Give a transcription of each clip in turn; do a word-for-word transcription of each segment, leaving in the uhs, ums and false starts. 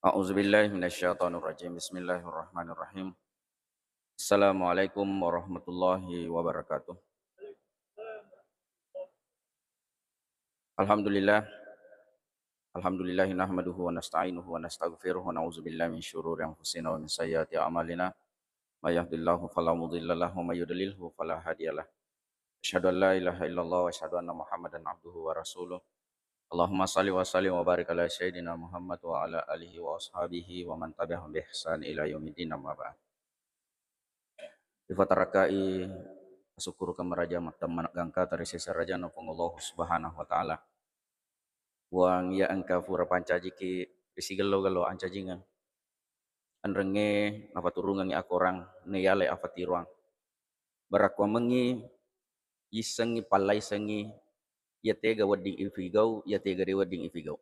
A'udzubillahi minasyaitonirrajim. Bismillahirrahmanirrahim. Assalamualaikum warahmatullahi wabarakatuh. Alhamdulillah. Alhamdulillahi nahmaduhu wa nasta'inuhu wa nastaghfiruh wa na'udzubillahi min syururi anfusina wa min sayyiati a'malina. May yahdihillahu fala mudhillalah wa may yudlilhu fala hadiyalah. Asyhadu an la ilaha illallah wa asyhadu anna Muhammadan abduhu wa rasuluh. Allahumma shalli wa sallim wa barik ala sayyidina Muhammad wa ala alihi wa ashabihi wa man tabi'ahum bi ihsan ila yaumiddin, amma ba'd. Ifatarakai asukkurukeng maraja mattemma gangka tarisesa rajana Puang Allahu Subhanahu wa Ta'ala. Puang iya engka fura pancajiki ri sigello-gello ancajingeng. Enrengnge nafaturungengngi akorang, neyalai afatiroang. Barakkuammengngi yissengngi, pallaisengngi, iya tega wedding ifigau, iya tega de wedding ifigau.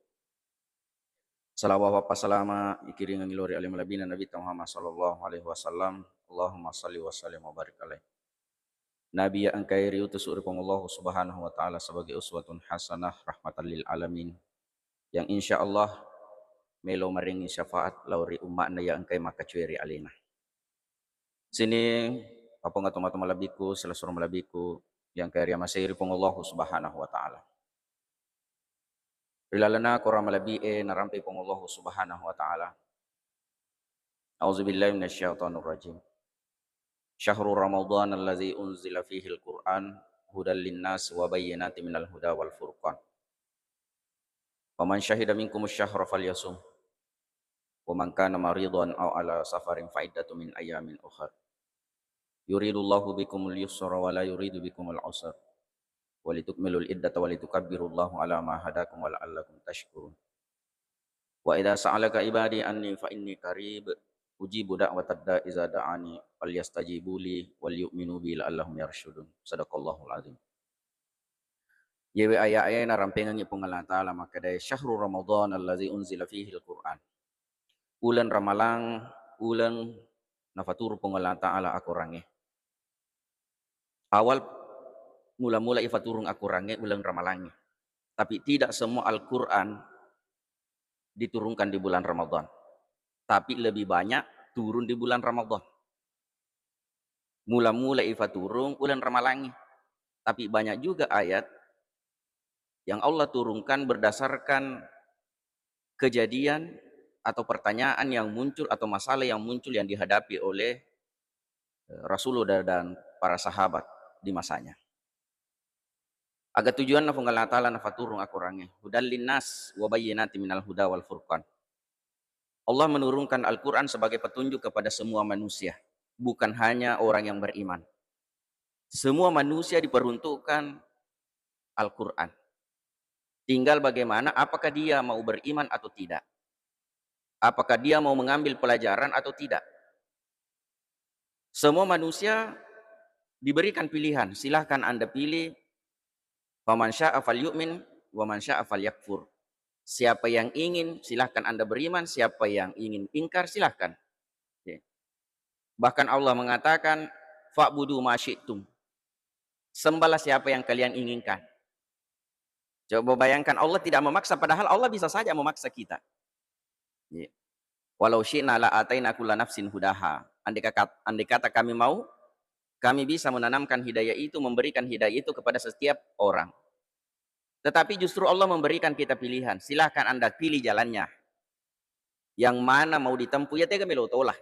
Salawat wa passalama ikiringengngi lao ri ale malebbina Nabitta Muhammad sallallahu alaihi wasallam. Allahumma shalli wa sallim wa barik alaih. Nabi iya engkae riutusu ri Puang Allahu Subhanahu wa Ta'ala sebagai uswatun hasanah, rahmatan lil alamin, yang insya Allah melo marengngi syafaat lao ri umma'na iya engkae makkacue ri alena. Sining, Puang, tomatoa malebbiku, silessureng malebbiku iya engkae riamasei ri Puang Allahu Subhanahu wa Ta'ala. Ri lalenna korang malebbi'e narampe Puang Allahu Subhanahu wa Ta'ala. A'udzubillahi minasyaitonirrajim. Syahru Ramadan allazi unzila fihil Qur'an hudal linnas wa bayyinati minal huda wal furqan. Faman syahida minkumus syahra falyasum. Wa man kana maridan aw ala safarin fa iddatu min ayyamin ukhar. Yuridullahu bikumul yusra wa la yuridu bikumul usra. Wa litukmilul iddata wa litukabbirullaha ala ma hadakum wa la'allakum tashkurun. Wa idza sa'alaka ibadi anni fa inni qarib ujibu da'watad da'i iza da'ani falyastajibu li wal yu'minu bi la'allahum yarsyudun. Sadaqallahul azim. Yewe aya'e narampengengngi Puang Allah Ta'ala makkedae, "Syahru Ramadan allazi unzila fihil Qur'an." Uleng Ramalang, uleng nafaturu Puang Allah Ta'ala akorangnge. Awal mula-mula ifaturung akorangnge uleng Ramalangnge. Tapi tidak semua Al-Quran diturunkan di bulan Ramadan. Tapi lebih banyak turun di bulan Ramadan. Mula-mula ifaturung uleng Ramalangnge. Tapi banyak juga ayat yang Allah turunkan berdasarkan kejadian atau pertanyaan yang muncul atau masalah yang muncul yang dihadapi oleh, eh, Rasulullah dan para sahabat di masanya. Aga tujuanna Puang Allah Ta'ala nafaturung akorangnge, hudal linnas wa bayyinati minal huda wal furqan. Allah menurunkan Al-Quran sebagai petunjuk kepada semua manusia, bukan hanya orang yang beriman. Semua manusia diperuntukkan Al-Quran. Tinggal bagaimana, apakah dia mau beriman atau tidak? Apakah dia mau mengambil pelajaran atau tidak? Semua manusia diberikan pilihan, silahkan Anda pilih, "Faman syaa falyu'min, wa man syaa falyakfur." Siapa yang ingin, silahkan Anda beriman, siapa yang ingin ingkar, silahkan. Oke. Bahkan Allah mengatakan, "Fa'budu ma syi'tum." Sembahlah siapa yang kalian inginkan. Coba bayangkan, Allah tidak memaksa, padahal Allah bisa saja memaksa kita. Iya. "Walau syi'na la ataina kulla nafsin hudaha." Andai kata, andai kata kami mau, kami bisa menanamkan hidayah itu, memberikan hidayah itu kepada setiap orang. Tetapi justru Allah memberikan kita pilihan. Silahkan Anda pilih jalannya. Yang mana mau ditempuh, ya tega melo tola.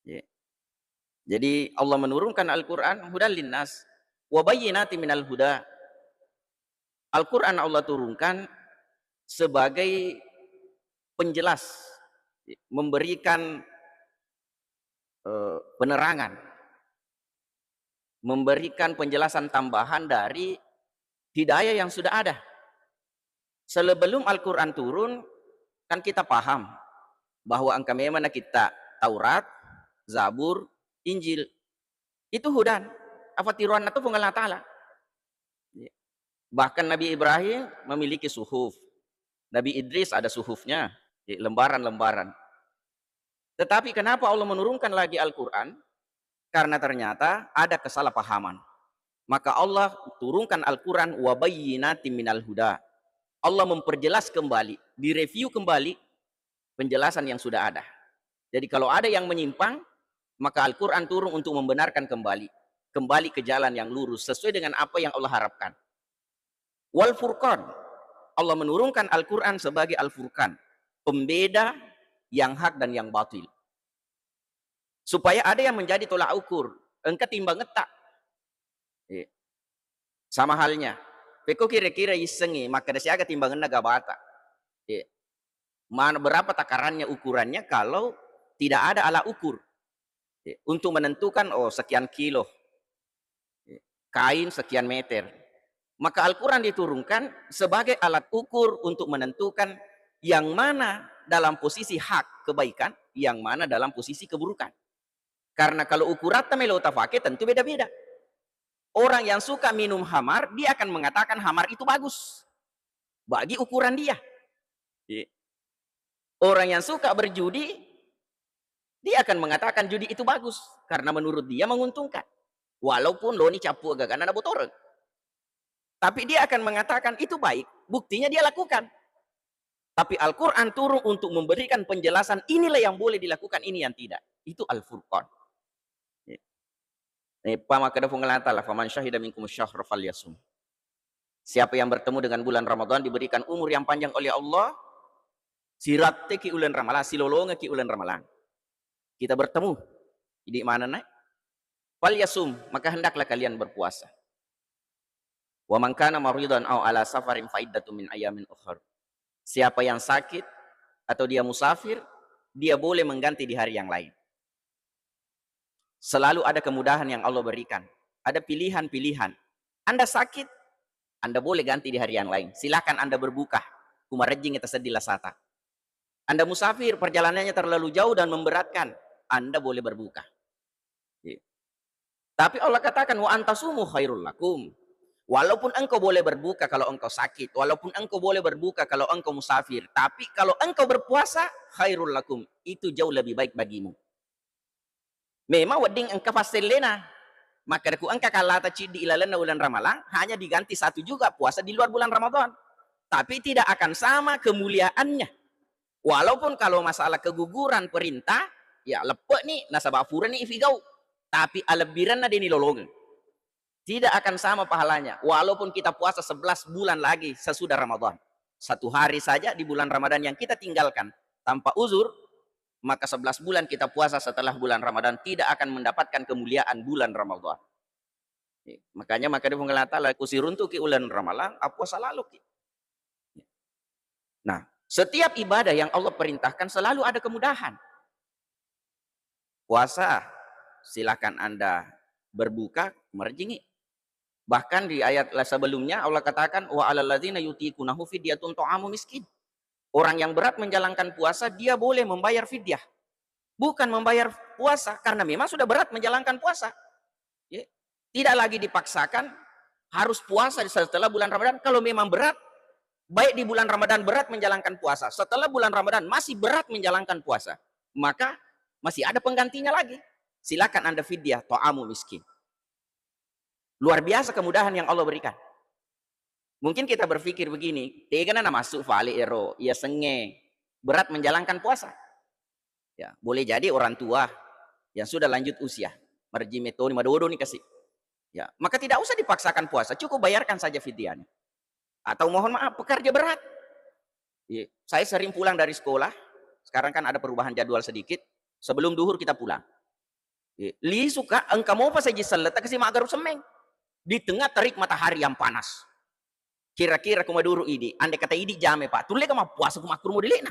Iya. Jadi Allah menurunkan Al-Quran hudal linnas wa bayyinati minal huda. Al-Quran Allah turunkan sebagai penjelas, memberikan, eh, penerangan, memberikan penjelasan tambahan dari hidayah yang sudah ada. Sebelum Al-Quran turun, kan kita paham bahwa engka memang na kitta Taurat, Zabur, Injil. Itu hudan. Afatiroanna tu Puang Allah Ta'ala. Bahkan Nabi Ibrahim memiliki suhuf. Nabi Idris ada suhufnya, lembaran-lembaran. Tetapi kenapa Allah menurunkan lagi Al-Quran? Karena ternyata ada kesalahpahaman. Maka Allah turunkan Al-Quran wa bayyinatin minal huda. Allah memperjelas kembali, direview kembali penjelasan yang sudah ada. Jadi kalau ada yang menyimpang, maka Al-Quran turun untuk membenarkan kembali, kembali ke jalan yang lurus sesuai dengan apa yang Allah harapkan. Wal Furqan, Allah menurunkan Al-Quran sebagai Al-Furqan, pembeda yang hak dan yang batil. Supaya ada yang menjadi tolak ukur, engka timbangetta. Iya. Sama halnya, pekko kira-kira issengi makkeda siaga timbangenna gabata. Iya. Mana berapa takarannya, ukurannya, kalau tidak ada alat ukur, ya, untuk menentukan, oh, sekian kilo, ya, kain sekian meter. Maka Al-Quran diturunkan sebagai alat ukur untuk menentukan yang mana dalam posisi hak kebaikan, yang mana dalam posisi keburukan. Karena kalau ukuratta melo tafake, tentu beda-beda. Orang yang suka minum hamar, dia akan mengatakan hamar itu bagus bagi ukuran dia. Iya. Orang yang suka berjudi, dia akan mengatakan judi itu bagus karena menurut dia menguntungkan. Walaupun loni cappu gagana na botoreng. Tapi dia akan mengatakan itu baik, buktinya dia lakukan. Tapi Al-Quran turun untuk memberikan penjelasan, inilah yang boleh dilakukan, ini yang tidak. Itu Al-Furqan. Iya. Eppa makkeda Puang Allah Ta'ala, "Faman syahida minkum syahra falyasum." Siapa yang bertemu dengan bulan Ramadan diberikan umur yang panjang oleh Allah, siratteki ulen Ramalang, silolongeki ulen Ramalang. Kita bertemu. Jadi mana naik? "Falyasum," maka hendaklah kalian berpuasa. "Wa man kana maridan au ala safarin fa iddatun min ayamin ukhar." Siapa yang sakit atau dia musafir, dia boleh mengganti di hari yang lain. Selalu ada kemudahan yang Allah berikan. Ada pilihan-pilihan. Anda sakit, Anda boleh ganti di hari yang lain. Silakan Anda berbuka. Kumarejjing tasedding lasata. Anda musafir, perjalanannya terlalu jauh dan memberatkan, Anda boleh berbuka. Iya. Tapi Allah katakan, "Wa antasumu khairul lakum." Walaupun engkau boleh berbuka kalau engkau sakit, walaupun engkau boleh berbuka kalau engkau musafir, tapi kalau engkau berpuasa, khairul lakum, itu jauh lebih baik bagimu. Memang wedding engka passellena. Makkedaku engka kallata ciddi ilalenna ulan Ramalang, hanya diganti satu juga puasa di luar bulan Ramadan. Tapi tidak akan sama kemuliaannya. Walaupun kalau masalah keguguran perintah, ya leppe'ni nasaba purani ifigau. Tapi alebbirenna deni lolongeng. Tidak akan sama pahalanya. Walaupun kita puasa sebelas bulan lagi sesudah Ramadan. Satu hari saja di bulan Ramadan yang kita tinggalkan tanpa uzur, maka sebelas bulan kita puasa setelah bulan Ramadan tidak akan mendapatkan kemuliaan bulan Ramadan. Makanya maka di Puang Allah Ta'ala, "Kusiruntuki ulan Ramalang, apuasa laluki." Nah, setiap ibadah yang Allah perintahkan selalu ada kemudahan. Puasa, silakan Anda berbuka, merjingi. Bahkan di ayat la-, sebelumnya Allah katakan, "Wa alal ladzina yutiqunahu fidyatun ta'amu miskin." Orang yang berat menjalankan puasa, dia boleh membayar fidyah. Bukan membayar puasa, karena memang sudah berat menjalankan puasa. Ya. Tidak lagi dipaksakan harus puasa setelah bulan Ramadan. Kalau memang berat, baik di bulan Ramadan berat menjalankan puasa, setelah bulan Ramadan masih berat menjalankan puasa, maka masih ada penggantinya lagi. Silakan Anda fidyah, ta'amu miskin. Luar biasa kemudahan yang Allah berikan. Mungkin kita berpikir begini, tegana na masuk fale ero, iya sengnge berat menjalankan puasa. Ya, boleh jadi orang tua yang sudah lanjut usia, marjime toni, madodo ni kasi. Ya, maka tidak usah dipaksakan puasa, cukup bayarkan saja fidyahnya. Atau mohon maaf, pekerja berat. Iya, saya sering pulang dari sekolah, sekarang kan ada perubahan jadwal sedikit, sebelum duhur kita pulang. Iya, lisu ka, engka mopa saji selleta kasi maggaru semmeng. Di tengah terik matahari yang panas. Kira-kira ku maduru idi, andai kata idi jame, Pak, tulle ka mappuasa ku makkuru modele'na.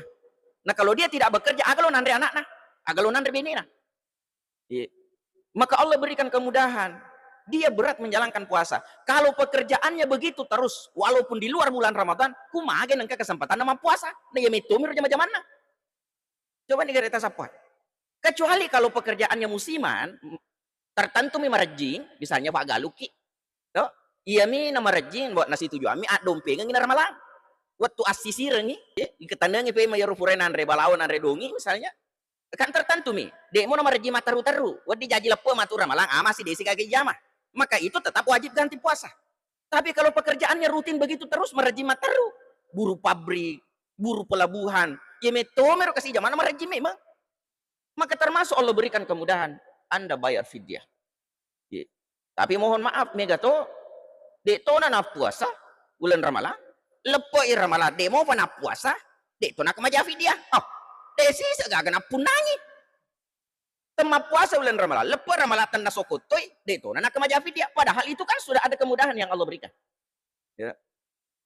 Nah, kalau dia tidak bekerja, aga lo nanre anakna, aga lo nanre benena. Iya. Maka Allah berikan kemudahan. Dia berat menjalankan puasa. Kalau pekerjaannya begitu terus, walaupun di luar bulan Ramadan, ku mage nengka kesempatanna mappuasa. Nah, iya mettomi ro jama-jamanna. Coba nih kita sappa. Kecuali kalau pekerjaannya musiman, m-, tertentu mi marejjing, misalnya Pak Galuki, to? Iya mi na marejjing, buat nasi tujuh ami, addompengengi na Ramalang. Waktu assisirengi, ya, iketanengi pe mayaro purai nanre balawo nanre dongi, misalnya, kan tertentu mi. Demo na marejjing matteru-teru, waddi jaji leppe matu Ramalang, amasi desi kage jama. Maka itu tetap wajib ganti puasa. Tapi kalau pekerjaannya rutin begitu terus, marejjing matteru, buru pabrik, buru pelabuhan. Iya metto mero kasi jamanna marejjing memang. Maka termasuk Allah berikan kemudahan, Anda bayar fidyah. Iya. Tapi mohon maaf, mega to, de' to na nappuasa uleng Ramalang, leppe'i Ramalang, de' mopa nappuasa, de' to nakamaja fidyah. Oh, de' sisa gaga nappunnangi. Temmappuasa uleng Ramalang, leppe' Ramalang tenna sokottoi, de' to na nakamaja fidyah. Padahal itu kan sudah ada kemudahan yang Allah berikan. Ya.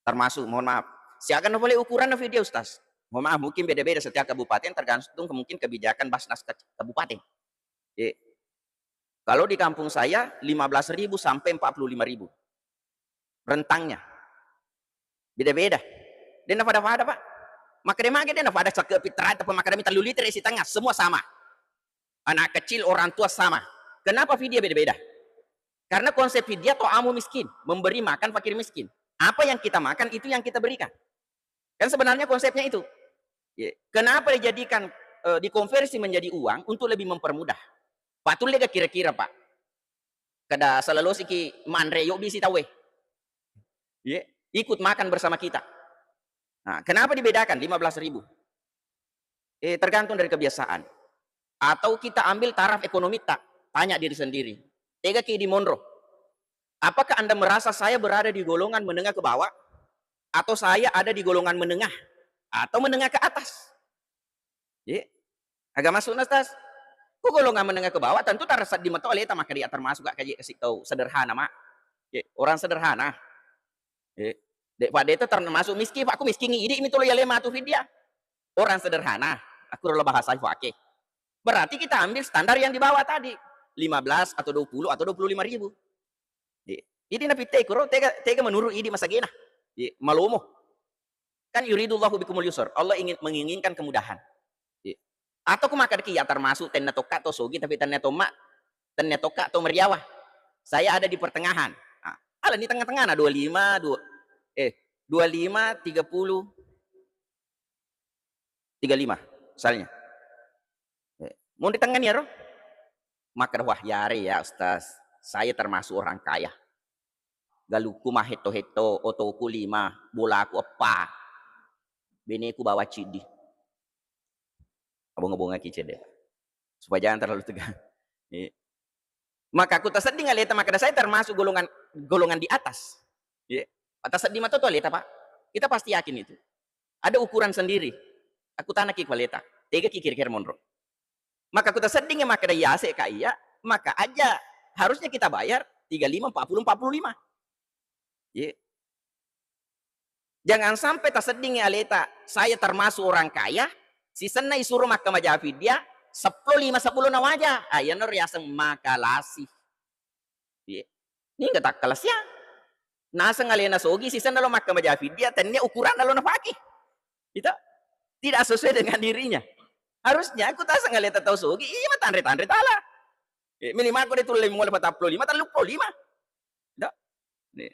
Termasuk, mohon maaf, siaga na pole ukuranna fidyah, Ustaz? Mohon maaf, mungkin beda-beda setiap kabupaten, tergantung mungkin kebijakan Basnas ke-, kabupaten. Iya. Kalau di kampung saya, lima belas ribu sampai empat puluh lima ribu rentangnya. Beda-beda. De' na fada-fada, Pak. Makkeda mage de' na fada, cakep pitara, tapi makkeda mi tellu liter isi tengah, semua sama. Anak kecil, orang tua sama. Kenapa fidyah beda-beda? Karena konsep fidyah ta'amu miskin, memberi makan fakir miskin. Apa yang kita makan, itu yang kita berikan. Kan sebenarnya konsepnya itu. Ye. Kenapa dijadikan, eh, dikonversi menjadi uang? Untuk lebih mempermudah. Patulle ga kira-kira, Pak? Kada salalosiki manre, yo bisi tauwe. Ye, ikut makan bersama kita. Nah, kenapa dibedakan lima belas ribu? Eh, tergantung dari kebiasaan. Atau kita ambil taraf ekonomi, tak tanya diri sendiri. Tega ki di monro? Apakah Anda merasa saya berada di golongan menengah ke bawah? Atau saya ada di golongan menengah? Atau menengah ke atas? Ye. Aga masuk na, Ustaz? Ku golongan menengah ke bawah, tentu tarasedding mato aleta, makkeda termasuk ka kaji kasi tau sederhana, Mak. Ye, orang sederhana. Ye. De', Pak, de' termasuk miskin, Pak, ku miskin idi' mi tolo yale matu fidyah. Orang sederhana, aku rela bahasa ifake. Berarti kita ambil standar yang di bawah tadi, lima belas atau dua puluh atau dua puluh lima ribu. Ye. Idi' napitte kuro, tega, tega menurut idi' masagena. Ye, malomo. Kan yuridullahu bikumul yusr. Allah ingin, menginginkan kemudahan. Iya. Atau ku makkeda ki, ya termasuk tennia tokka to sogi, tapi tennia to ma-, tennia tokka to meriawa. Saya ada di pertengahan. Ah, ala ni tengah-tengah na dua lima, dua, eh, dua lima, tiga puluh, tiga lima, misalnya. Eh, mun di tengah ni ero, makkeda, "Wah, yare ya, Ustaz, saya termasuk orang kaya. Galukku mahetto-hetto, otoku lima, bolaku eppa, beneku bawa ciddi." Abonga-bongaki cedde, supaya jangan terlalu tegang. Eh. Maka ku tasedding aleta makkeda, "Saya termasuk golongan, golongan di atas." Ye. Tasedding mato tu aleta, Pak. Kita pasti yakin itu. Ada ukuran sendiri. Aku tanaki ku aleta. Tega ki kira-kira monro? Maka ku taseddingngi makkeda yase ka iya, maka aja harusnya kita bayar tiga lima, empat puluh, empat puluh lima. Ye. Jangan sampai taseddingngi aleta, saya termasuk orang kaya, sisenna isuro makkamaja fidyah, seppulo lima seppulo nawaja. Ah, iyanaro riaseng makalasi. Ye. Ningga takkalasiang. Naseng alena sogi, sisenna lo makkamaja fidyah, tennia ukuranna lo nafake. Itu tidak sesuai dengan dirinya. Harusnya ku taseng aleta tau sogi, iya matanre-tanre tala. Eh, minimal ko de tulle mulle patappulo lima, telluppulo lima. Tidak. Nih.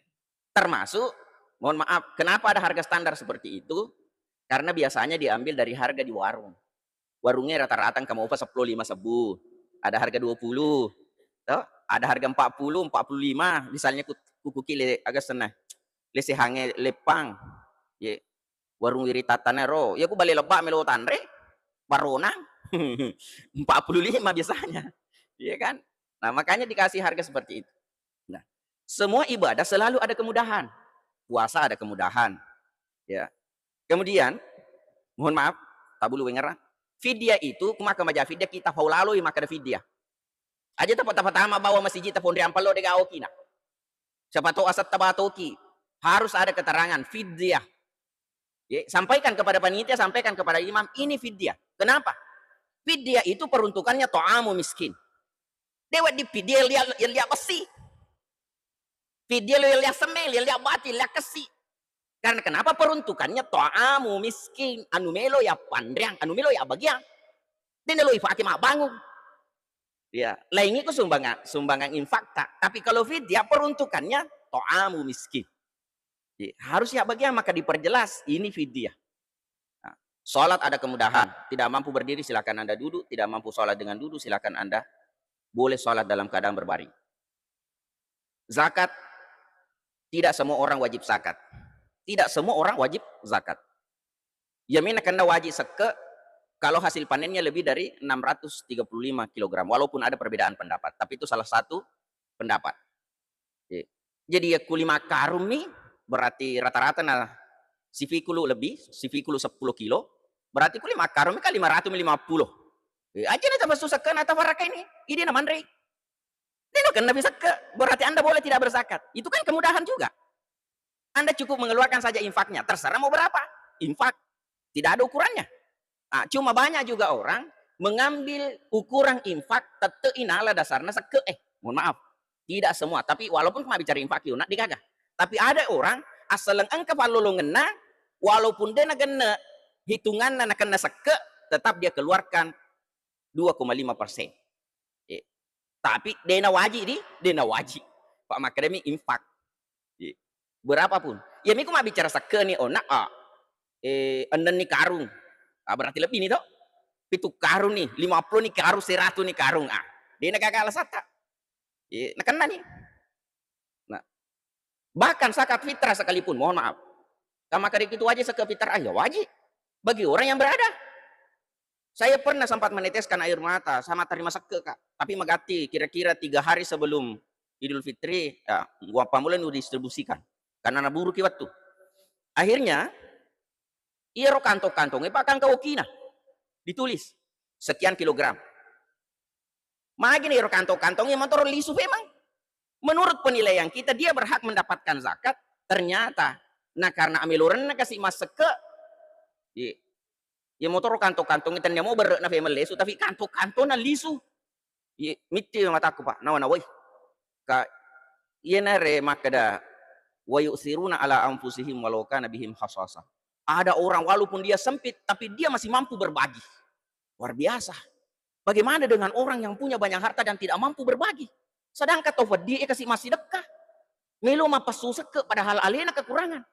Termasuk, mohon maaf, kenapa ada harga standar seperti itu? Karena biasanya diambil dari harga di warung. Warungnya rata-rata engka mopa seppulo lima sebbu, ada harga dua puluh, toh, ada harga empat puluh, empat puluh lima, misalnya ku, kukuki le, aga senna, le sehange leppang, ye, warung wiritatana ro, ya ku bale lebba melo tanre, baronang, empat puluh lima biasanya, ya kan? Nah, makanya dikasih harga seperti itu. Nah, semua ibadah selalu ada kemudahan. Puasa ada kemudahan. Ya. Kemudian, mohon maaf, tabulu wengerang. Fidyah itu, ku makkamaja fidyah, kita faulaloi makkeda fidyah. Aja tapa-tapa tama bawa masiji taponri ampallo de gaokina. Siapa tahu asetta batoki. Harus ada keterangan fidyah. Ye, sampaikan kepada panitia, sampaikan kepada imam, ini fidyah. Kenapa? Fidyah itu peruntukannya ta'amu miskin. De wedding fidyah lia, lia besi. Fidyah lia semme, lia, lia bati, lia kesi. Karena kenapa? Peruntukannya ta'amu miskin, anu melo ya panreang, anu melo ya bagiang. De nalo ifake mabbangung. Ya, laingi ku sumbangan, sumbangan infak tak. Tapi kalau fidyah peruntukannya ta'amu miskin. Iya, harus ya bagian maka diperjelas ini fidyah. Nah, sholat ada kemudahan, tidak mampu berdiri silakan Anda duduk, tidak mampu sholat dengan duduk silakan Anda boleh sholat dalam keadaan berbaring. Zakat, tidak semua orang wajib zakat. Tidak semua orang wajib zakat. Iya mi nakenna wajib sekke kalau hasil panennya lebih dari enam ratus tiga puluh lima kilogram, walaupun ada perbedaan pendapat, tapi itu salah satu pendapat. Iya. Jadi ya ku lima karung mi, berarti rata-rata na sifikulu lebih, sifikulu sepuluh kilo, berarti ku lima karung mi kan lima ratus lima puluh. Iya, aja na tapasu sekke na tafaraka ini, ini na manre. Dia nakenna fi sekke, berarti Anda boleh tidak berzakat. Itu kan kemudahan juga. Anda cukup mengeluarkan saja infaknya, terserah mau berapa infak. Tidak ada ukurannya. Ah, cuma banyak juga orang mengambil ukuran infak tette inala dasarna sekke. Eh, mohon maaf, tidak semua. Tapi walaupun cuma bicara infak, yuna digaga. Tapi ada orang asal engka pallolongenna, walaupun dia nakenna hitunganna nakenna sekke, tetap dia keluarkan dua koma lima persen. Eh, tapi dena wajib di, dena wajib. Pak makkedami infak. Iya. Berapapun. Iya, miku mabbicara sekkeni onna, ah, eh, ennenni karung. Ah, berarti lebih ni to. Pitu karung ni, lima puluh ni karung, seratu ni karung. Ah, dena gaga alasatta. Iya, nakenna ni. Nah, bahkan zakat fitrah sekalipun, mohon maaf. Kama kade itu wajib zakat fitrah, ah, ya wajib. Bagi orang yang berada. Saya pernah sempat meneteskan air mata, sama terima sekke, Kak. Tapi magatti kira-kira tiga hari sebelum Idul Fitri, ya, gua pammulani distribusikan. Karena naburuki waktu. Akhirnya, iyaro kantong-kantong, eh, pakang kawokina. Ditulis, sekian kilogram. Magi iyaro kantong-kantong, iya motoro lisu memang. Menurut penilaian kita, dia berhak mendapatkan zakat. Ternyata, nah, karena amelorenna kasi massekke, iya, iya motoro kantong-kantong, tennia mo berre'na femeng lesu, tapi kantong-kantongna lisu. Iya, mitti matakku, Pak. Nawa-nawai. Ka, iyanare makkeda, "Wa yu'siruna ala anfusihim walau kana bihim khasasah." Ada orang walaupun dia sempit, tapi dia masih mampu berbagi. Luar biasa. Bagaimana dengan orang yang punya banyak harta dan tidak mampu berbagi? Sedangkan tau wedding e kasi massidekka. Melo mapessu sekke padahal alena kekurangan.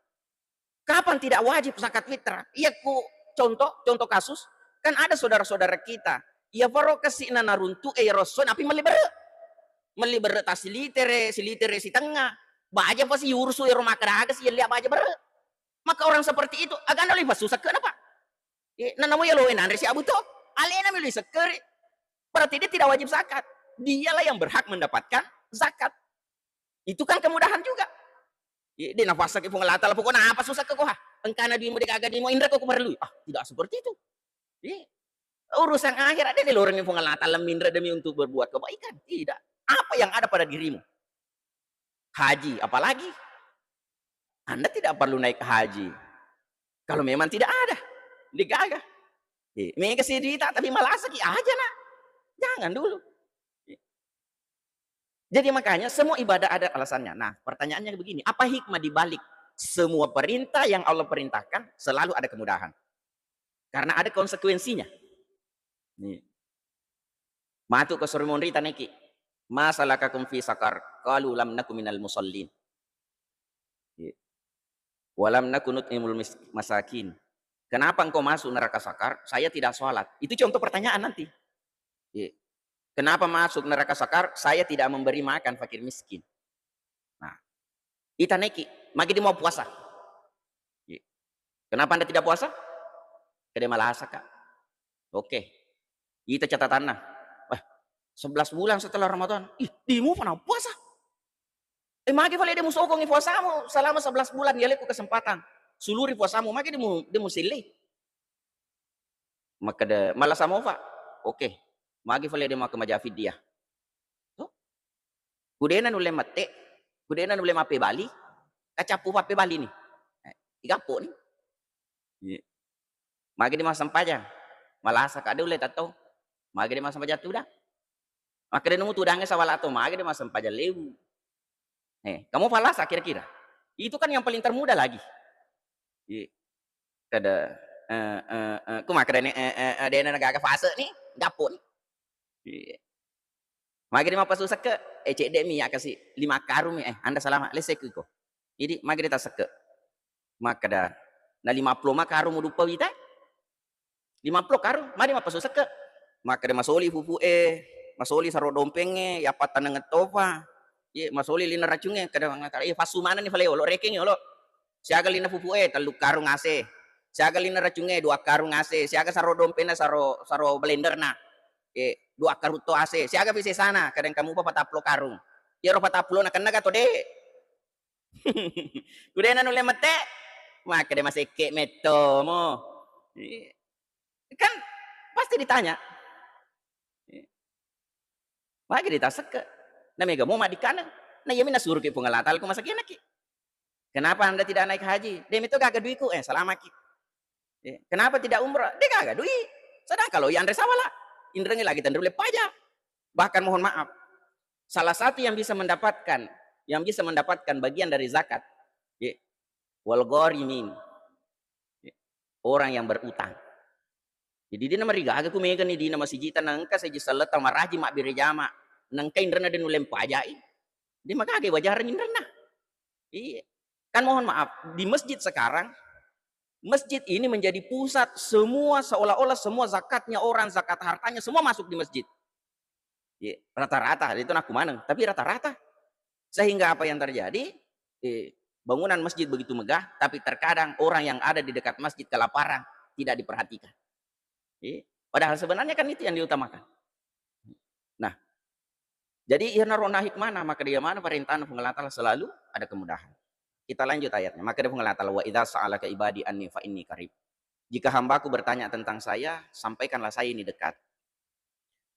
Kapan tidak wajib zakat fitrah? Iya ku contoh, contoh kasus, kan ada saudara-saudara kita, iya faro kasi'na naruntu e rosso, napi melli bere. Melli bere tas litere, silitere sitengnga. Baja pasi yurusu ero makkeda aga si yelli baja bere. Maka orang seperti itu, aga anda loi passu sekke na, Pak. Eh, na namo yelo e nanre si abu to. Alena melo sekkeri. Berarti dia tidak wajib zakat. Dialah yang berhak mendapatkan zakat. Itu kan kemudahan juga. Iya, de nafasaki Puang Allah Taala, pokokna apa susah ke koha? Engkana duimu de gaga demo inre ko perlu. Ah, tidak seperti itu. Iya. Urusan akhirat de dilorengi Puang Allah Taala minre demi untuk berbuat kebaikan. Tidak. Apa yang ada pada dirimu? Haji, apalagi? Anda tidak perlu naik haji. Kalau memang tidak ada, de gaga. Iya. Mega sirita tapi malasaki aja, nak. Jangan dulu. Jadi makanya semua ibadah ada alasannya. Nah, pertanyaannya begini, apa hikmah di balik semua perintah yang Allah perintahkan selalu ada kemudahan? Karena ada konsekuensinya. Nih. Matu ke suri monri taneki. "Ma salakakum fi sakar?" Qalu lam naku minal musallin. Iya. "Wa lam naku nut'imul mis-, masakin." Kenapa engkau masuk neraka sakar? Saya tidak sholat. Itu contoh pertanyaan nanti. Iya. Kenapa masuk neraka sakar? Saya tidak memberi makan fakir miskin. Nah, ita neki, magi di mau puasa. Iya. Kenapa anda tidak puasa? Kede malasa, Kak. Oke. Ita catatanna. Wah, sebelas bulan setelah Ramadan. Ih, dimu pernah puasa? Eh, magi fale demu sokongi puasamu selama sebelas bulan, ya leku kesempatan. Suluri puasamu, magi demu, demu silli. Makkeda, "Mala samofa." Oke. Magi fale de makkeda maja fiddiah. To? Kudena nulle mette, kudena nulle mappebali, kacappu pappebali ni. Eh, igappo ni. Iya. Magi de massempajang. Malasa kade ulle tatto. Magi de massempajang tuda. Makkeda numu tudangnge sawala to, magi de massempajang lewu. Eh, kamu falasa kira-kira? Itu kan yang paling termuda lagi. Iya. Kada, eh, eh, eh, ku makkeda ni, eh, eh, eh, dena gaga fase ni, gappo ni. Iya. Magi de mappasu sekke, eh, cedde mi ya kasi lima karung mi, eh, anda salama, lesse ku iko. Jadi magi de tasekke. Makkeda, na lima puluh ma karung muduppa wita? Lima puluh karung, magi de mappasu sekke. Makkeda masoli pupu e, masoli saro dompeng e, yappa taneng tofa. Ye, masoli lina racung e, kada mangata, eh, passu maneng ni fale olo, rekeng olo. Siaga lina pupu e, tellu karung ase. Siaga linna racungnge, dua karung A C, siaga saro dompena, saro, saro blenderna. Eh, dua karung to A C, siaga fi sesana, kadang kamu pa patappulo karung. Iyaro patappulo na kenna ga to de. Kudena nulle mette, makkeda masekke metto mo. Iya. Kan pasti ditanya. Iya. Magi ditasekke. Na mega mo maddikkana. Na iyami nasuruki Puang Allah Taala ku masakinaki. Kenapa Anda tidak naik haji? De metto gaga duiku, eh, salamaki. Eh, kenapa tidak umrah? De gaga dui. Sedang kalau yanre sawala, inrengi lagi tenru le paja. Bahkan mohon maaf, salah satu yang bisa mendapatkan, yang bisa mendapatkan bagian dari zakat, ya, wal gharimin, ya, orang yang berutang. Jadi dina marigaga ku mega ni dina masijita nengka seji selleta maraji mabbere jama, nengka inrena de nulle pajai. De magaga wajareng inrena. Iya. Kan mohon maaf, di masjid sekarang, masjid ini menjadi pusat semua, seolah-olah semua zakatnya orang, zakat hartanya semua masuk di masjid. Iya, rata-rata, itu nakku maneng, tapi rata-rata. Sehingga apa yang terjadi? Eh, bangunan masjid begitu megah, tapi terkadang orang yang ada di dekat masjid kelaparan, tidak diperhatikan. Iya. Padahal sebenarnya kan itu yang diutamakan. Nah, jadi iyana rona hikmana, maka dia mana perintahna Puang Allah Taala selalu ada kemudahan. Kita lanjut ayatnya. Maka dia Puang Allah Taala, "Wa idza sa'alaka ibadi anni fa inni qarib." Jika hambaku bertanya tentang saya, sampaikanlah saya ini dekat.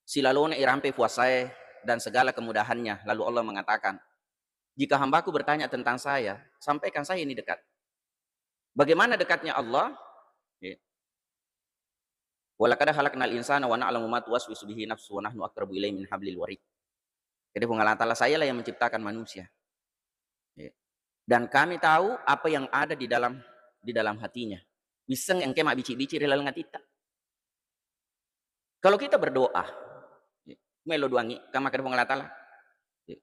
Silalona irampe puasae dan segala kemudahannya, lalu Allah mengatakan, "Jika hambaku bertanya tentang saya, sampaikan saya ini dekat." Bagaimana dekatnya Allah? Ya. "Walaqad khalaqnal insana wa na'lamu ma tuwaswisu bihi nafsu wa nahnu aqrabu ilaihi min hablil warid." Jadi Puang Allah Taala, sayalah yang menciptakan manusia. Ya. Dan kami tahu apa yang ada di dalam, di dalam hatinya. Wisseng engke mabbici-bici ri laleng atitta. Kalau kita berdoa, ya, melo doangi, kan makkeda Puang Allah Taala, ya,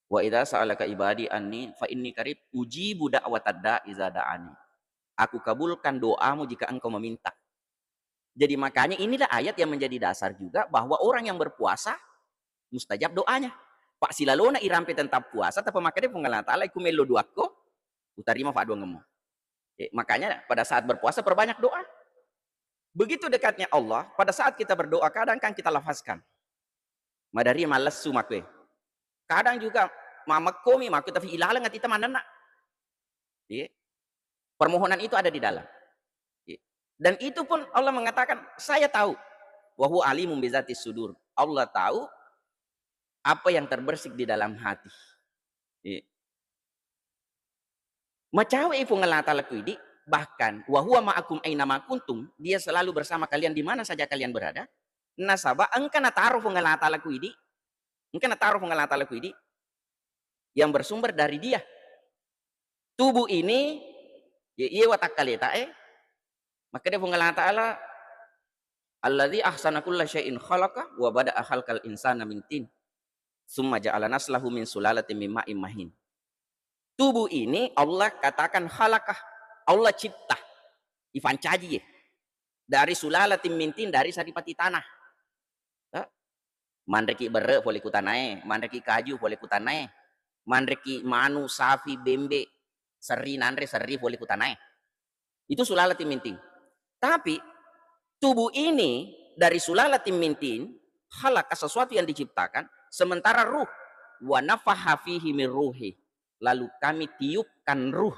"Wa idza sa'alaka ibadi anni fa inni qarib ujibu da'watad da'i iza da'ani." Aku kabulkan doamu jika engkau meminta. Jadi makanya inilah ayat yang menjadi dasar juga bahwa orang yang berpuasa mustajab doanya. Pak silalona irampe tentang puasa, tapi makkeda Puang Allah Taala, "Iku melo doakko, utarima fa'duangemmu." Eh, makanya pada saat berpuasa perbanyak doa. Begitu dekatnya Allah, pada saat kita berdoa kadang kan kita lafazkan. Madari mallessu makkue. Kadang juga mamekkomi makkue tapi ilaleng atitta manenna. Iya. Permohonan itu ada di dalam. Iya. Dan itu pun Allah mengatakan, "Saya tahu." Wa huwa alimun bizatis sudur. Allah tahu apa yang terbersih di dalam hati. Iya. Macawe'i Puang Allah Taala ku idi, bahkan, "Wa huwa ma'akum aina ma kuntum," Dia selalu bersama kalian di mana saja kalian berada. Nasaba engka nataro Puang Allah Taala ku idi, engka nataro Puang Allah Taala ku idi yang bersumber dari Dia. Tubuh ini, ya, iya watakkaleta, eh. Makkeda Puang Allah Taala, "Alladzi ahsana kulla syai'in khalaqa wa bada'a khalqal insana min tin. Summa ja'ala naslahu min sulalatin min ma'in mahin." Tubuh ini Allah katakan khalaqah, Allah cipta, ifancaji ye. Dari sulalatin min tin, dari saripati tanah. Eh? Manreki berre pole ku tanae, manreki kaju pole ku tanae, manreki manu, sapi, bembe, serri nanre, serri pole ku tanae. Itu sulalatin min tin. Tapi tubuh ini dari sulalatin min tin, khalaqa, sesuatu yang diciptakan, sementara ruh, "Wa nafaha fihi min ruhi," lalu Kami tiupkan ruh.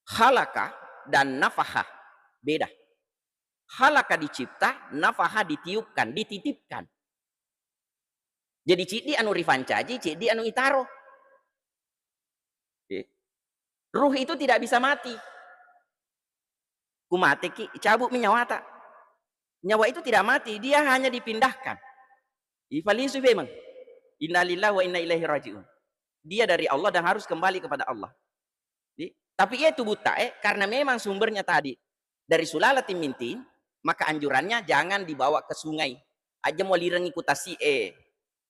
Khalaqa dan nafaha beda. Khalaqa dicipta, nafaha ditiupkan, dititipkan. Jadi ciddi anu rifancaji, ciddi anu itaro. Ruh itu tidak bisa mati. Ku mateki, cabutmi nyawata. Nyawa itu tidak mati, dia hanya dipindahkan. Ifalisu memang. Innalillahi wa inna ilaihi raji'un. Dia dari Allah dan harus kembali kepada Allah. Di-, tapi iya tubuhta, eh, karena memang sumbernya tadi dari sulalatin min tin, maka anjurannya jangan dibawa ke sungai. Aja mualirengi ku tasi'e.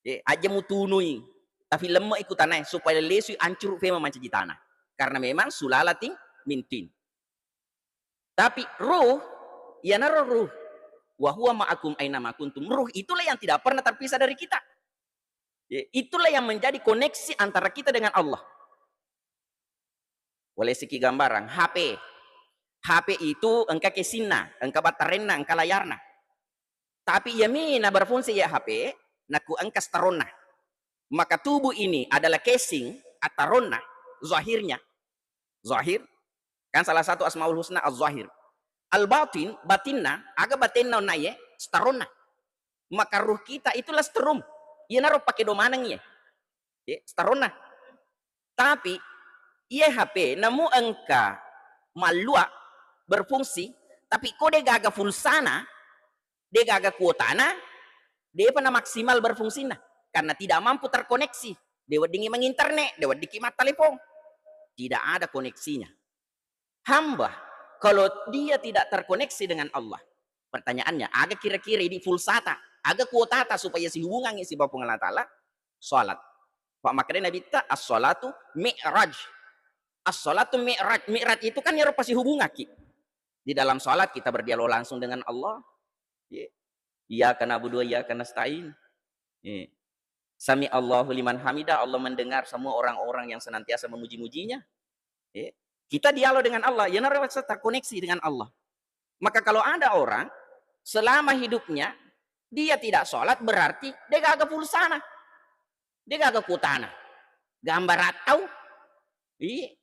Eh, aja mutunui. Tapi lemme' ku tanae supaya lesui ancuru fema mancaji tanah. Karena memang sulalatin min tin. Tapi ruh, iyanaro ruh, "Wa huwa ma'akum aina ma kuntum." Ruh itulah yang tidak pernah terpisah dari kita. Ya, itulah yang menjadi koneksi antara kita dengan Allah. Boleh siki gambarang, H P. H P itu engka casingna, engka baterenna, engka layarna. Tapi iyami na berfungsi ya H P, naku engka staronna. Maka tubuh ini adalah casing, attaronna, zahirnya. Zahir, kan salah satu Asmaul Husna Az-Zahir. Al-Batin, batinna, aga batenna onnaie, staronna. Maka ruh kita itulah starum. Iyanaro pake domaneng ye. Ye, staronna. Tapi, iye H P, namu engka mallua berfungsi, tapi ko de gaga pulsana, de gaga kuotana, depa na maksimal berfungsina. Karena tidak mampu terkoneksi. De weddingi menginternet, de weddingki mattelepon. Tidak ada koneksinya. Hamba, kalau dia tidak terkoneksi dengan Allah, pertanyaannya, aga kira-kira idi pulsata, aga kuotata supaya sihubungangi sibawa Puang Allah Ta'ala? Salat. Pak makanya Nabi ta, as-salatu mi'raj. As-salatu mi'raj. Mi'raj itu kan yaro pasihubungaki. Di dalam salat kita berdialog langsung dengan Allah. Ye. Iyyaka na'budu wa iyyaka nasta'in. Ye. Sami Allahu liman hamida, Allah mendengar semua orang-orang yang senantiasa memuji-mujinya. Ya. Kita dialog dengan Allah, ya, narasa terkoneksi dengan Allah. Maka kalau ada orang selama hidupnya dia tidak sholat, berarti de gaga pulsana, de gaga kuotana. Gambar atau? Iya.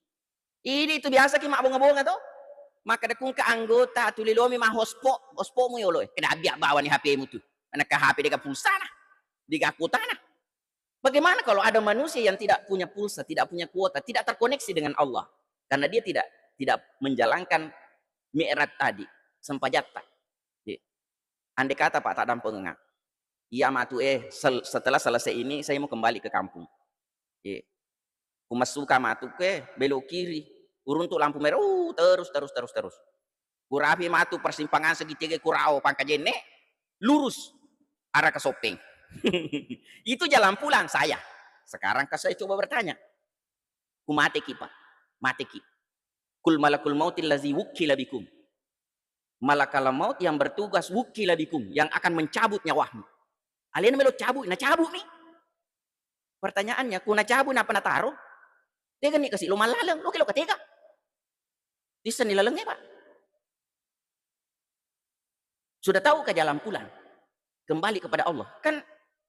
Idi tu biasa ki mabbonga-bonga to. Maka dekungka anggota tuli lomi ma hotspot, hotspotmu yolo. Kena abbiak bawani H P-mu tu. Anakka H P de gaga pulsana, de gaga kuotana. Bagaimana kalau ada manusia yang tidak punya pulsa, tidak punya kuota, tidak terkoneksi dengan Allah? Karena dia tidak tidak menjalankan mi'raj tadi, sempajatta. Iya. Andai kata, Pak, tak dampengenga. Iya, matu, eh, sel-, setelah selesai ini, saya mau kembali ke kampung. Iya. Kumassuka matu ke belok kiri. Uruntuk lampu merah, uh, terus, terus, terus, terus. Kurapi matu persimpangan segitiga Kurao Pangkajenne, lurus arah ke Sopeng. Itu jalan pulang saya. Sekarang kan saya coba bertanya. Ku mateki, Pak. Mateki. Kul malakul mautil ladzi wukkila bikum. Malakal maut yang bertugas wukkila bikum, yang akan mencabut nyawahmu. Alena melo cabut, nacabut mi. Pertanyaannya, ku nacabut napa nataro? Tega ni kasi lo mallaleng, lo kelo katega. Tisseng ni lalengnya, Pak. Sudah tahu ke jalan pulang? Kembali kepada Allah. Kan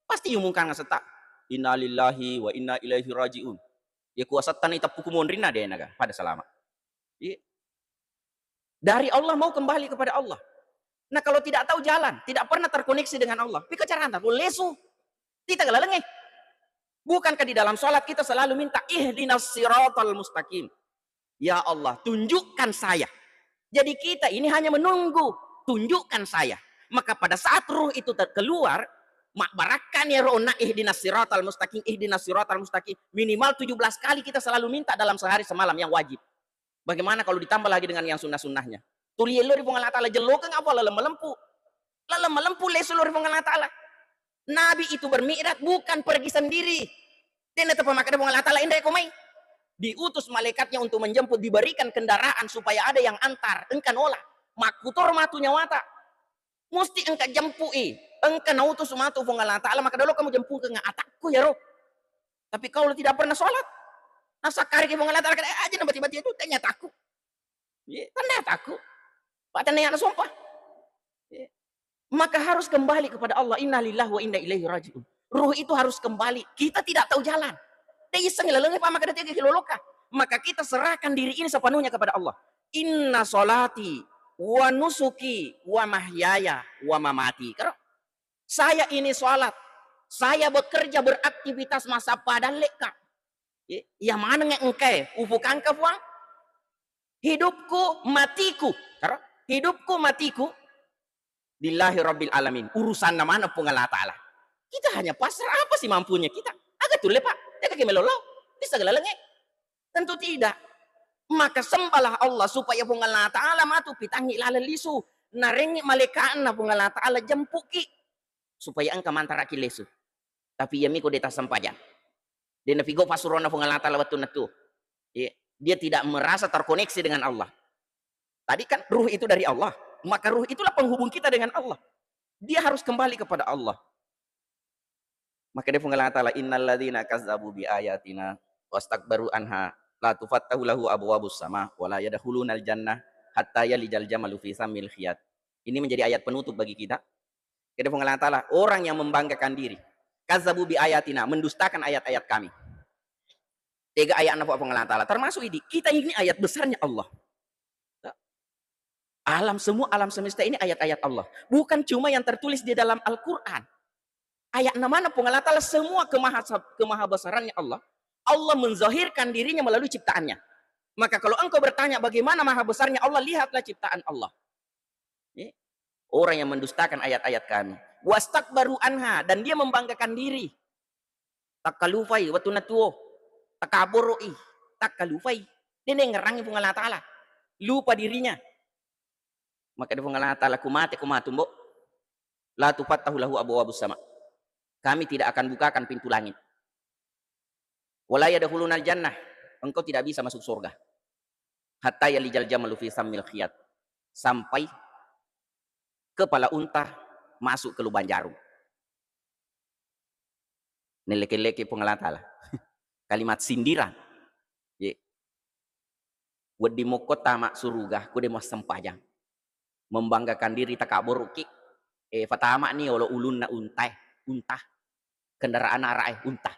pasti yumungkan ngasetta. Innalillahi wa inna ilaihi raji'un. Ya kuasa tani teppuku monrina de naga pada selama. Iya. Dari Allah mau kembali kepada Allah. Nah, kalau tidak tahu jalan, tidak pernah terkoneksi dengan Allah, pika carana? Lesu. Tita galalengnge. Bukankah di dalam sholat kita selalu minta ihdinas siratal mustaqim? Ya Allah, tunjukkan saya. Jadi kita ini hanya menunggu, tunjukkan saya. Maka pada saat ruh itu ter-, keluar, mak barakkan ya rohna ihdinas siratal mustaqim, ihdinas siratal mustaqim. Minimal tujuh belas kali kita selalu minta dalam sehari semalam yang wajib. Bagaimana kalau ditambah lagi dengan yang sunnah-sunnahnya? Tuli ello ri Puang Allah Ta'ala, jellokeng apa laleng malempu. Laleng malempu lesu lo ri Puang Allah Ta'ala. Nabi itu bermi'raj bukan pergi sendiri. Dena teppa makkeda Puang Allah Ta'ala, "Inre ko mai." Diutus malaikatnya untuk menjemput, diberikan kendaraan supaya ada yang antar. Engka nola. Makkutoro matu nyawata. Musti engka jempu'i. Engka nautus matu Puang Allah Ta'ala, makkeda, "Lo kamu jempukeng atakku ya, roh." Tapi kalau tidak pernah sholat, nasakkariki Puang Allah Ta'ala, eh, aja na bati-bati itu, tanya takku. Iya, tanda takku. Pak tanda yang sumpah. Iya. Maka harus kembali kepada Allah. Innalillahi wa inna ilaihi raji'un. Ruh itu harus kembali. Kita tidak tahu jalan. Dia iseng lalengnya, Pak, maka dia tiga kilo loka. Maka kita serahkan diri ini sepenuhnya kepada Allah. Inna salati wa nusuki wa mahyaya wa mamati. Karo? Saya ini sholat, saya bekerja, beraktivitas masa pada leka. Ya, ya maneng engkae, upukangka Puang. Hidupku, matiku. Karo? Hidupku, matiku. Lillahi Rabbil Alamin. Urusanna mana Puang Allah Ta'ala. Kita hanya pasrah apa sih mampunya kita. Aga tulle, Pak. Tega ki melolo. Bisa galalengnge. Tentu tidak. Maka sembahlah Allah supaya Puang Allah Ta'ala matu pitangngi laleng lisu. Narengngi malaikatna Puang Allah Ta'ala jempuki. Supaya engka mantaraki lesu. Tapi iya miko de tassempajang. De napigo passurona Puang Allah Ta'ala wettunna tu. Iya. Dia tidak merasa terkoneksi dengan Allah. Tadi kan ruh itu dari Allah. Maka ruh itulah penghubung kita dengan Allah. Dia harus kembali kepada Allah. Maka dia Puang Allah Ta'ala, "Innalladzina kazzabu bi ayatina wastakbaru anha La tufattahu lahu abwabus sama wa la yadkhulunal jannah hatta yalijal jamalu fi sammil khiyat. Ini menjadi ayat penutup bagi kita. Kata Puang Allah Ta'ala, orang yang membanggakan diri, kazzabu bi ayatina, mendustakan ayat-ayat kami. Tega ayat Puang Allah Ta'ala. Termasuk ini, kita ini ayat besarnya Allah. Alam, semua alam semesta ini ayat-ayat Allah. Bukan cuma yang tertulis di dalam Al-Quran. Ayat mana Puang Allah Ta'ala, semua kemaha-, kemahabesarannya Allah. Allah menzahirkan dirinya melalui ciptaannya. Maka kalau engkau bertanya bagaimana maha besarnya Allah, lihatlah ciptaan Allah. Ya. Orang yang mendustakan ayat-ayat kami. Wastakbaru anha, dan dia membanggakan diri. Takkalufai, wettunna tuo. Takaboro'i, takkalufai. Dia dengerangi Puang Allah Ta'ala. Lupa dirinya. Maka di Puang Allah Ta'ala, ku mate, ku matu, Mbok. La tufattahu lahu abwabus sama. Kami tidak akan bukakan pintu langit. Wala yadkhulunal jannah. Engkau tidak bisa masuk surga. Hatta yalijal jamalu fi sammil khiyat. Sampai kepala unta masuk ke lubang jarum. Nelleke-leke Puang Allah Ta'ala. Kalimat sindiran. Ye. Wedding mokko tama suruga, ku de muassempajang. Membanggakan diri, takaboroki. Eh, fatama ni olo ulunna unta, eh, unta. Kendaraan ara, eh, unta.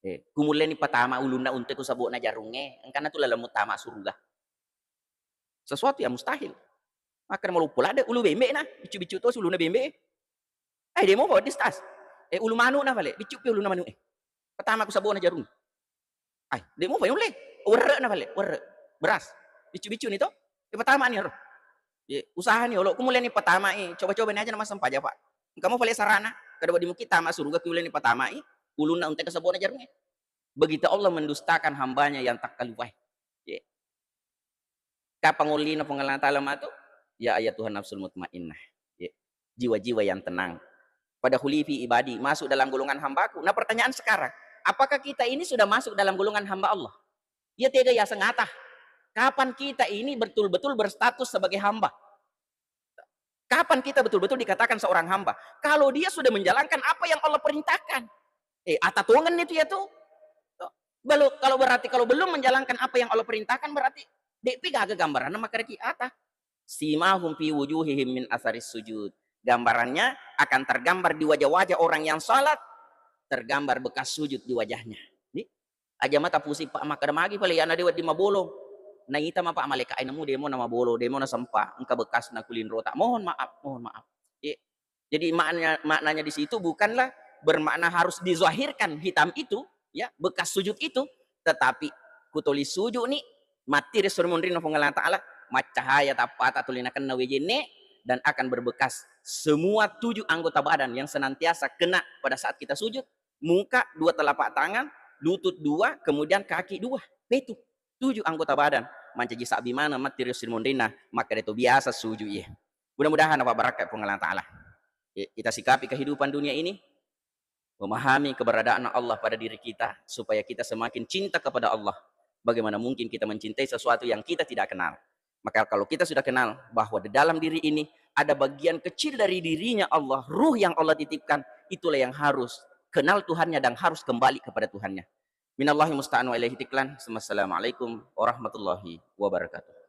Eh, kumulleni patama ulunna unta ku sabokna jarungnge, engkana tu laleng mutama suruga. Sesuatu yang mustahil. Makkeda maloppo ladde ulu bembe na, biccu-biccu to ulunna bembe. Eh, demo fa wedding stas. Eh, ulu manu na fale, biccu pi ulunna manu, eh. Patama ku sabokna jarung. Ai, demo fa ulle. Werre na fale, werre. Beras. Biccu-biccu ni to. Eh, patama ni ro. Ye, usaha ni olo, ku mulai ni patama, eh. Coba-coba ni aja nama sempaja, Pak. Engka mo fale sarana. Kada wedding muki tama suruga ku mulai ni patama, eh. Ulunna unta ke sabokna jarung, eh. Begitu Allah mendustakan hambanya yang takkalufai. Ye. Kapang ollina Puang Allah Ta'ala matu? Ya ayyatuhan nafsul mutmainnah. Ye. Jiwa-jiwa yang tenang. Fadkhuli fi ibadi, masuk dalam golongan hambaku. Nah, pertanyaan sekarang, apakah kita ini sudah masuk dalam golongan hamba Allah? Ya, tega ya sengata. Kapan kita ini betul-betul berstatus sebagai hamba? Kapan kita betul-betul dikatakan seorang hamba? Kalau dia sudah menjalankan apa yang Allah perintahkan. Eh, ata tongen itu ya tuh. Belum, kalau berarti kalau belum menjalankan apa yang Allah perintahkan, berarti de'pi gaga gambaranna makkedaki ata. Simahum fi wujuhihim min asaris sujud. Gambarannya akan tergambar di wajah-wajah orang yang salat, tergambar bekas sujud di wajahnya. Ni, aja mata pusing, Pak, makkeda magi pale, yana de wedding mabolong. Naita ma, Pak, malaika, ai, nemu demo na mabolong, demo na sempa, engka bekasna kulinrota. Mohon maaf, mohon maaf. Ye. Jadi maknanya, maknanya di situ bukanlah bermakna harus dizahirkan hitam itu, ya, bekas sujud itu, tetapi kutoli sujud ni, matti ri suri munrinna Puang Allah Ta'ala, maccahaya tappata tuli nakenna wejenne, dan akan berbekas semua tujuh anggota badan yang senantiasa kena pada saat kita sujud, muka, dua telapak tangan, lutut dua, kemudian kaki dua, petu, tujuh anggota badan. Mancaji sabbi maneng matti ri suri munrinna, makkeda to biasa sujud iye. Mudah-mudahan apa barakka Puang Allah Ta'ala. Ya, kita sikapi kehidupan dunia ini, memahami keberadaan Allah pada diri kita, supaya kita semakin cinta kepada Allah. Bagaimana mungkin kita mencintai sesuatu yang kita tidak kenal? Maka kalau kita sudah kenal bahwa di dalam diri ini ada bagian kecil dari dirinya Allah, ruh yang Allah titipkan, itulah yang harus kenal Tuhannya dan harus kembali kepada Tuhannya. Minallahi musta'an wa ilaihi tiklan. Assalamualaikum warahmatullahi wabarakatuh.